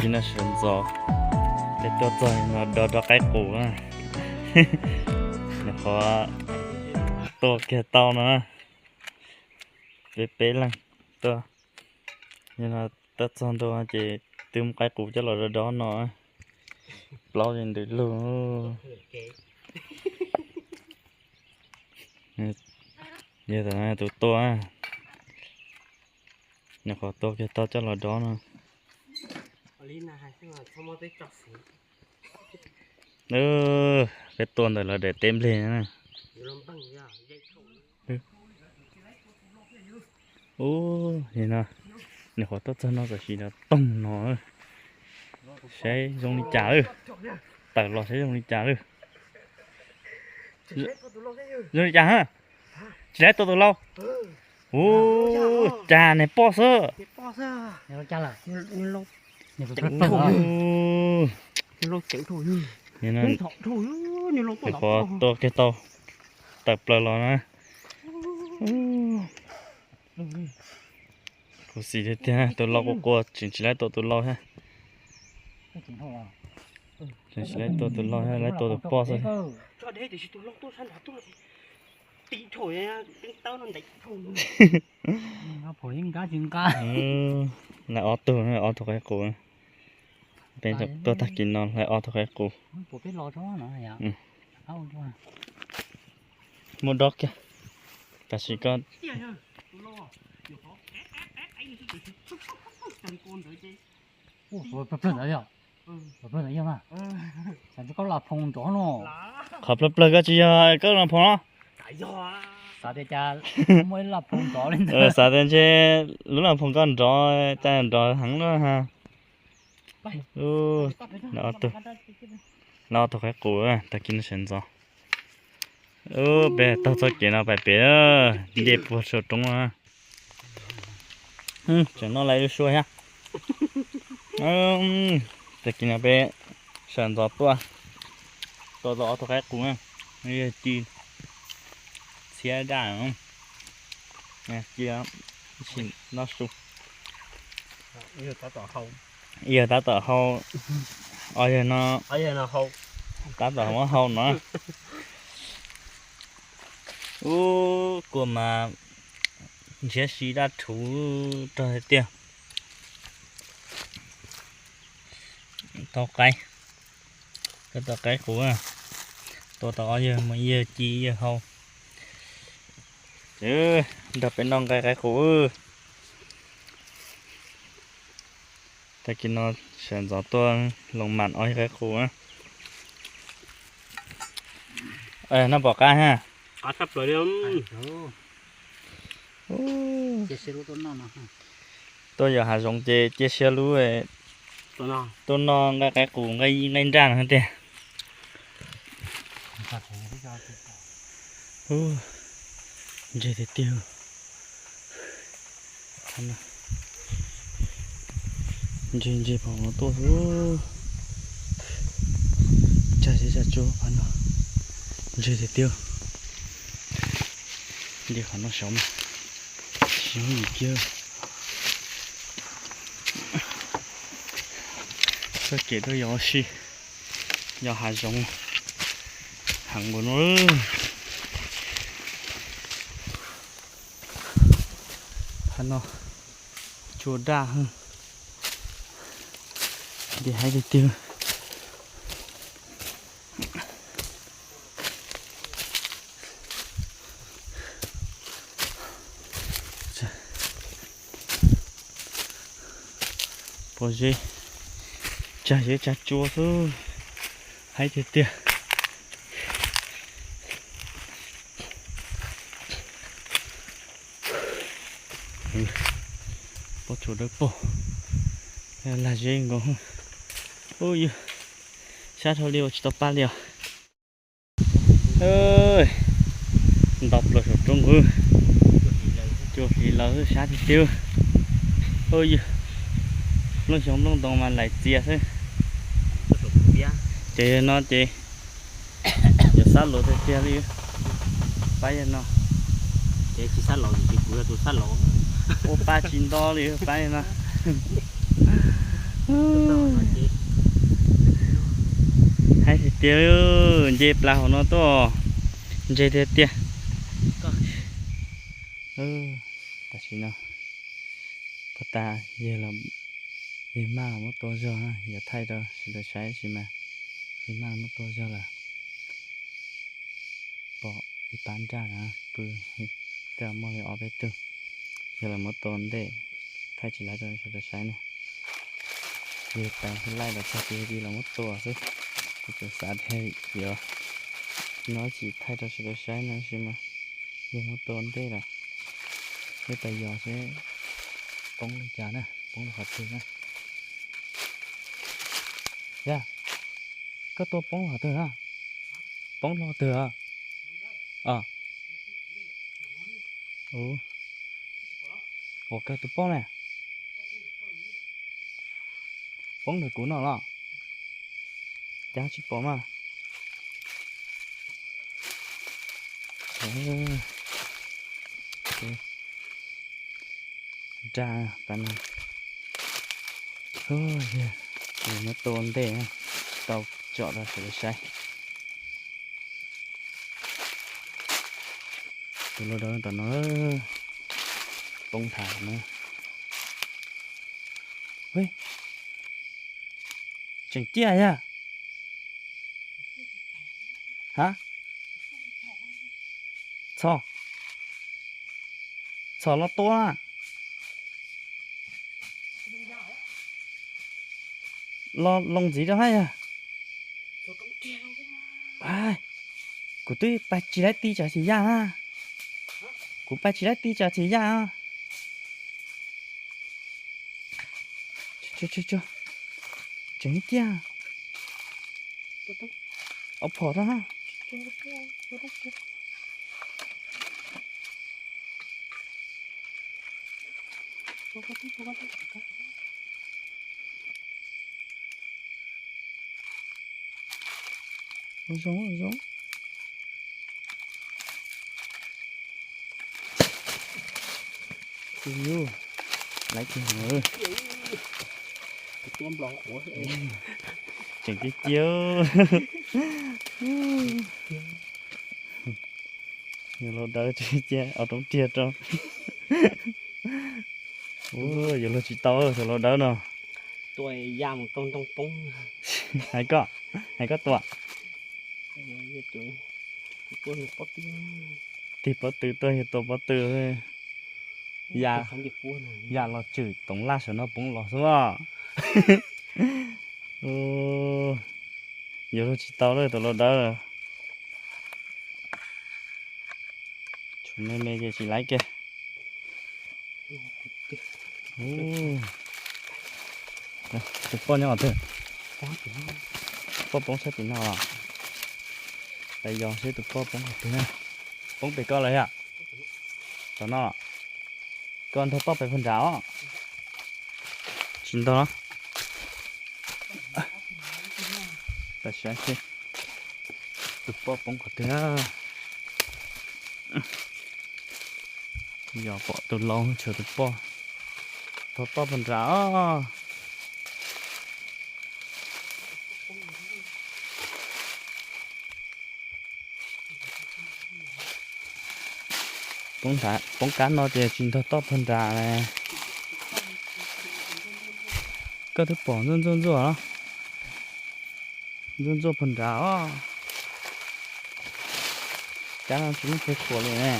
No sawv ntxov, peb tuaj txog no do do qaib qus na. Nyuam qhuav tua kiag tau no, peb peb leeg tuaj. Yog no tuaj txog ntua ces twb muab qaib qus coj los do do no, plaub li ntws lug. Yog tus tua, nyuam qhuav tua kiag tau coj los do no. Peb tua ntawm lawv daim teb nplej na. Ub, no, nyuam qhuav tuaj txog no tam sim no toog no, saib zoo li cas lawm. Tawm los saib zoo li cas lawm. Zoo li cas ha? Tsis laib tua tus laus. Ub, cas niag poj xwb. Nyuam qhuav tua kiag tau, tawm plaws los na. Khuv xim tiag tiag, tus laus quas quas tseem tsis laib tua tus laus thiab. Tseem tsis laib tua tus laus thiab, laib tua tus poj xwb. Lawv ob tug, ob tug qaib qus. Peb tuaj tag kis no lawv ob tug qaib qus. Muaj dob kiag, tam sim koj. Qhov plawg plawg koj tsis yog koj lub las phoos los? Xav tias ntshe lub las phoos koj nrov, cas nrov heev na ha. Lawv ob tug qaib qus tag kis no sawv ntxov. Peb taug txoj kev no pais pem, nce puag saum roob na. Tseem noj lawm ib lub suab thiab. Tag kis no peb sawv ntxov tuaj, tua tau ob tug qaib qus na, ci txhiab daj, ci noj su. Ib yawg tab tom hau, ob yawg no tab tom muab hau no. Ub, kua mas ntshiab si daj rhuv rog tiag tiag. Tau qaib, tau qaib qus, tua tau ob yawg, muaj ib yawg ci ib yawg hau. Nrog peb noj nqaij qaib qus. Tag kis no sawv ntxov tuaj loo mam ob yawg qaib qus. Noj pom qab ha. Tuaj yos hav zoov ces cia siab lub tuaj noj nqaij qaib qus nqaij nraj no tiag. Ntseg tiag tiag. Ntseg ntseg pom no tuaj xwb. Tsag zeb tsag tsua pab no. Ntseg tiag tiag. Ntseg qhov no saud mas tsis yooj yim kiag. Txoj kev tuaj yos si, yos hav zoov heev npaum no. Qhov no tsua daj, nti haib tiag tiag. Pob zeb, tsag zeb tsag tsua xwb, haib tiag tiag. Pob tsuas dawb paug, lag zeb nkaus. Ub yug, sab dhau li uas tsis tau paj li os. Nto plaws saum roob nqwb, cua hliv lawv sab tiag tiag. Ub yug, nplooj xyoob nplooj ntoo mas laim txias xwb. Ces yog no ces yuav sab luav tiag tiag li. Pab yog no, ces tsis sab luav ces kuv yog tus sab luav. Ua pab tsis nto li pab yog no. Tiag, nce plas hauv no tuaj, ntse tiag tiag. Tam sim no puag ta yawg los, yawg maj los muab tua zog na, yog thaij rau sawv daws saib tab sis mas yawg maj los muab tua zog lawm. Pom ib pab nraj na pw, tej muaj li ob peb tug, yog los muab tua ntej, thaij tsis laib rau sawv daws saib ne. Yog tais laij los txog tiv ti los muab tua xwb, kuv tsuas xav tias yuav no tsis thaij rau sawv daws saib no sis mas yog muab tua ntej lawm. Yog tais yos seb poob li cas na, poob li qhov twg na. Yog, koj tua poob qhov twg na? Poob hlo twg? Ua kawg tus poob na. Poob ntawm kuv no los? Cas tsis pom mas. Nraj tas no. Muab tua ntej, tau tsom rau sawv daws saib. Tus lau dawb tom no poob nthav na. Tseem ciaj yag. Ha, txhom, txhom los tua na. Los loo ntxiv rau hab yog. Kuv twb pais tsis laib ti tsam xim yaj na. Kuv pais tsis laib ti tsam xim yaj. Tseem ciaj. Au phom rau na. Zoo zoo. Laiv kiag no. Tseem ciaj ciaj. Yawg laus dawb tseem ciaj, ua roob riag rau. Yawg laus tsis tau, yawg laus dawb no. Hais koj, hais koj tua. Tig pob tw tuaj, yawg tua pob tw. Ya los tswm toov laj saum no poob los xwb. Yawg laus tsis tau lawm, tus laus dawb. Tshuav me me ces tsis laiv kiag. Tus poj nyob qhov twg? Poj poob sab tim no. Tais yos seb tus poj poob qhov twg na. Poob pem koj lawm yom? Tom no. Koj nrog toj pem puag nrad os. Tsis ntog. Tam sim seb tus poj poob qhov twg. Yog pom tus laus tshuav tus poj. Nrog toj puag nrad os. Poob kab no ces tsis ntog toj puag nrad. Koj twb pom ntxuaj ntxuaj ntxuaj, ntxuaj ntxuaj puag nrad os. Kab no tsis muaj chaw khuam li ne.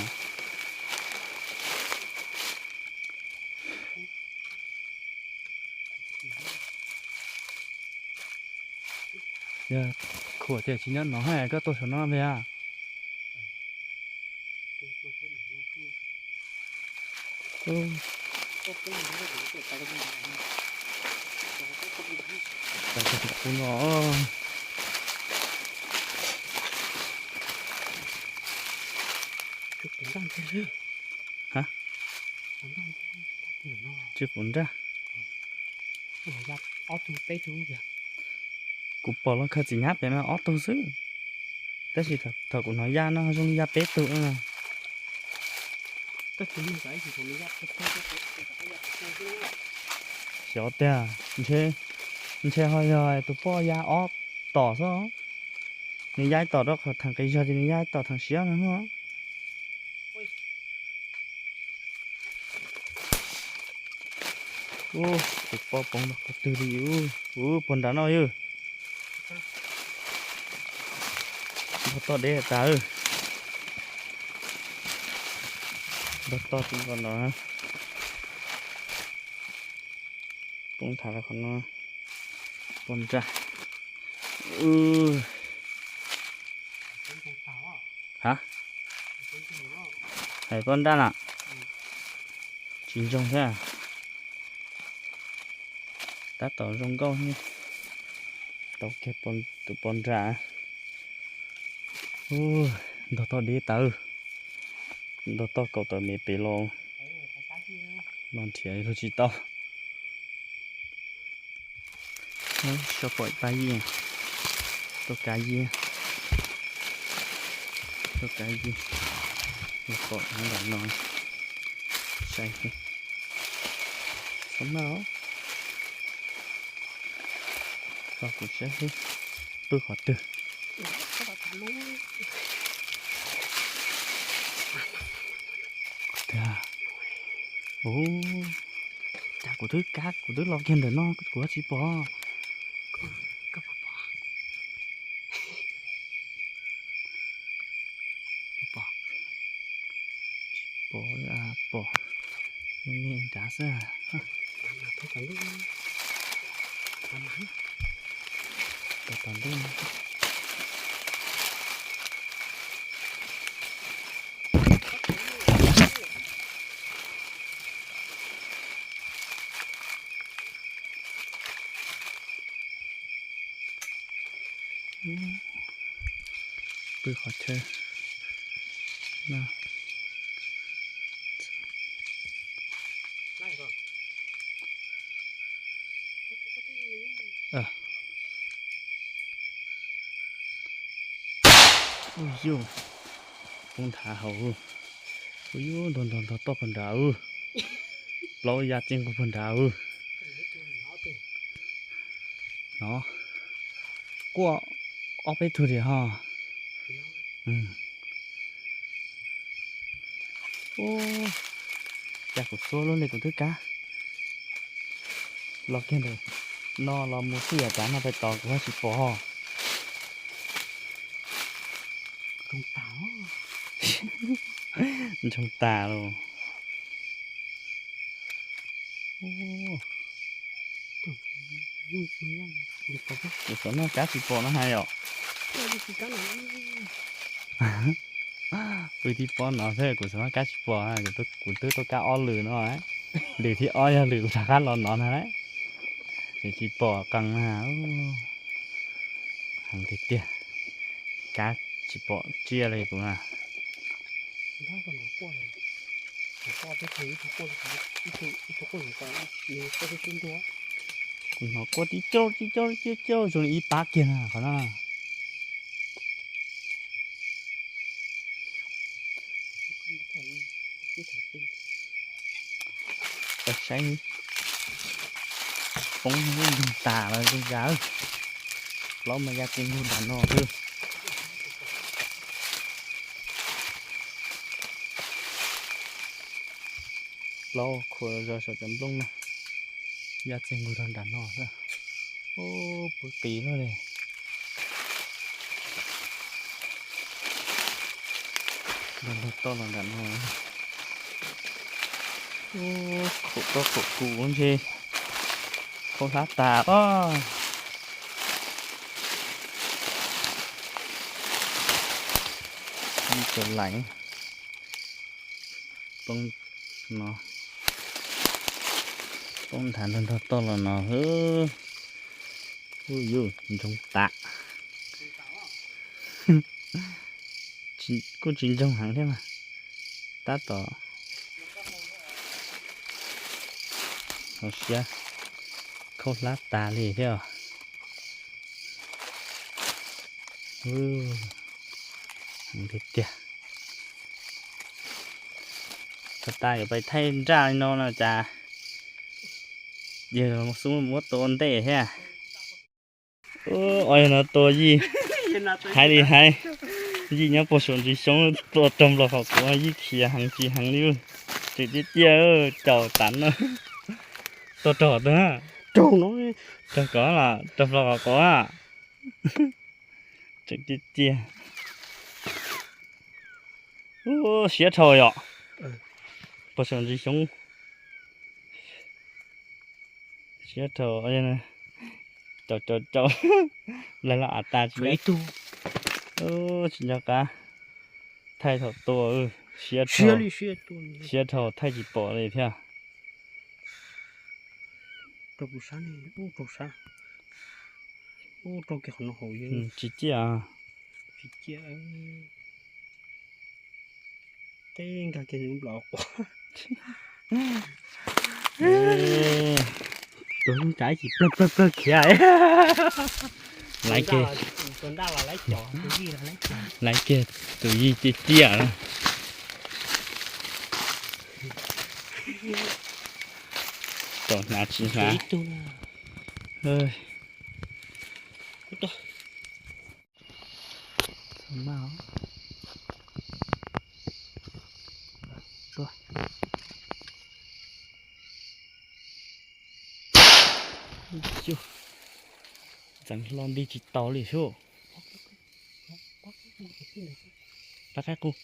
Yog khuam ces tsis nyob no, koj tuaj saum no me a. Kuv no. Ha? Tsis pom nraj. Kuv pom los khaws txiv nyab pem mas ob tug xwb. Tab sis thaum kuv hnov yaj no zoo li yaj peb tug. Xyov tiag, ntshe ho yog tus poj ya ob tom xwb. Nws yaib tom rau qhov theem qis zog ces nws yaib tom theem siab no. Ub, tus pob poob rau qhov twg li ub, ub, puag nram no yog. Npog toj deb tas. Npog toj tim nkaus no. Poob nthav rau qhov no. Puag nrag. Ha, hais puag nrag na. Tsis ntsoog thiab. Tab tom zoo nkauj. Tau kiag tus pov nrag. Ntog toj deb tawv. Ntog toj kaum tawm me pem los. No nrhiav luag tsis tau. Soj pom ib pab yij, tuaj kav yij, tuaj kav yij, pom nram no, saib xwb, txhob maj os, tso kuv saib xwb, pw qhov twg. Ua cas kuv twb kav, kuv twb los kiag ntawm no kuv tsis pom. Pom, pom, me me nrad xwb. Tom tom ntej. Pw qhov chaw no. Ui yus, poob nthav hauv. Ui yus, ntog ntog ntog toj puag nrad. Plaub ya txij nqug puag nrad. No, quaj ob peb tug li ho. Cas kuv xuab luaj li kuv twb kav. Los kiag ntawm no los mus xwb yam tas no pais tos kuv haj tsis pom ho. Ntsoog tas los. Kuv xav noj kab tsis pom no hais yom. Pw tib pob no xwb kuv xav noj kab tsis pom, kuv twb tuaj kab ob lwm no. Lwm thib ob yog lwm kuv rov qab los no na. Ces tsis pom qees na. Heev tiag tiag, kab tsis pom tsiaj li kuv na. Kuv hnov quaj tib cauj tib cauj tib cauj zoo li ib pab kiag na qhov no. Saib, poob ntsoog tas lawm zoo li. Plaub mas ya txij nqug nram no xwb. Plaub khuam zog saum cov nplooj no, ya txij nqug rau nram no xwb. Ub, pw qis luaj li. Nrog toj los nram no. Ub, khaum toj khaum kuv ntshe khaub hlab tas os. Tsis laim. Poob no, poob nthav nrog nrog toj los no. Ub yus, ntsoog tas. Kuj tsis ntsoog heev thiab mas, tab tom hauv siab khaub hlab tas li thiab os. Heev tiag tiag. Txog tas yuav pais thaij nraj li no no cas, yog xub muab tua ua ntej thiab. Ua yog no tua yij. Hais li hais, Yij nyob puag saum ntsis xyoob tuaj raug nplos qhov quav, Yij khiav heev tsis heev li. Tseem tiaj tiaj, caum tas no. Tuaj raug twg? Raug kov los raug nplos qhov quav. Tseem tiaj tiaj. Siab dhau yom. Puag saum ntsis xyoob. Siab dhau. Caum caum caum. Lawv los av tas tsis, tsis nco qab. Thaij thaum tua, siab dhau, thaij tsis pom li thiab. Tsis ciaj. Teb nkag kiag nws nplos quav. Tus ntsa ib chim plawg plawg plawg khiav. Laiv kiag, laiv kiag tus yij tiaj tiaj. Tau hnav tsis hnav. Ntxeev hlo nti tsis tau li sub. Pab qaib qus.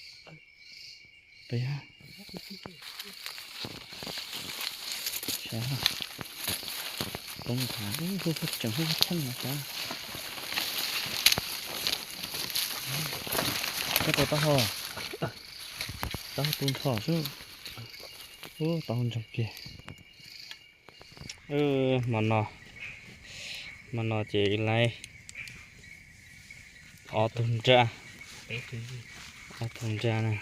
Poob thav, tseem hu cheej no sav. Koj tau taub hau, taub hau tu nrho xwb. Ub, taub hau ntsoog kiag. Hmo no, hmo no ces laiv ob tug nraj, ob tug nraj na,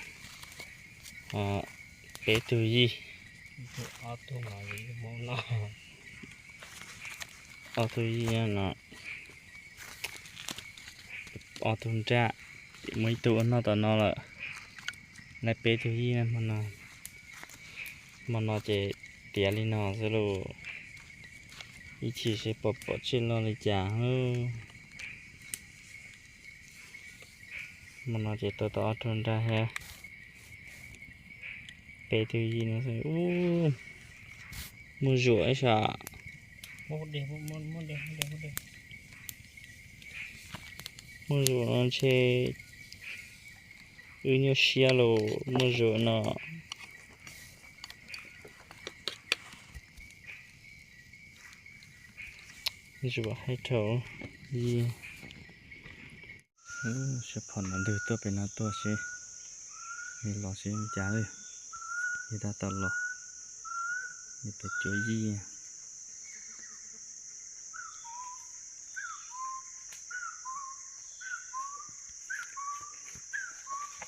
peb tug yij, ob tug yij no, ob tug nraj, ces muaj ib tug ua noj tom no lawm, laiv peb tug yij hmo no. Hmo no ces tiav li no xwb lauj. Ib chim seb puas pom tsiaj loj li cas. Hmo no ces tau tau ob tug nraj thiab peb tug yij no xwb. Ub, muaj zuam ib sab. Muaj zuam no ntshe wb nyuaj siab los muaj zuam no. Zuam haib dhau. Yij, sawv phom no ntws tuaj pem no tuaj seb, los seb cas, yog tab tom los, pem cuav yij.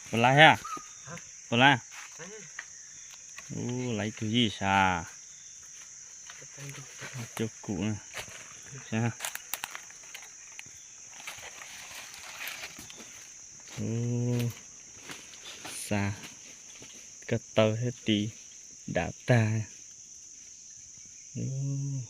Puas laiv thiab? Puas laiv? Ub, laiv ib tug yij sav. Cuab kum. Ub, xav koj taw thiab tis dam tag. Ub,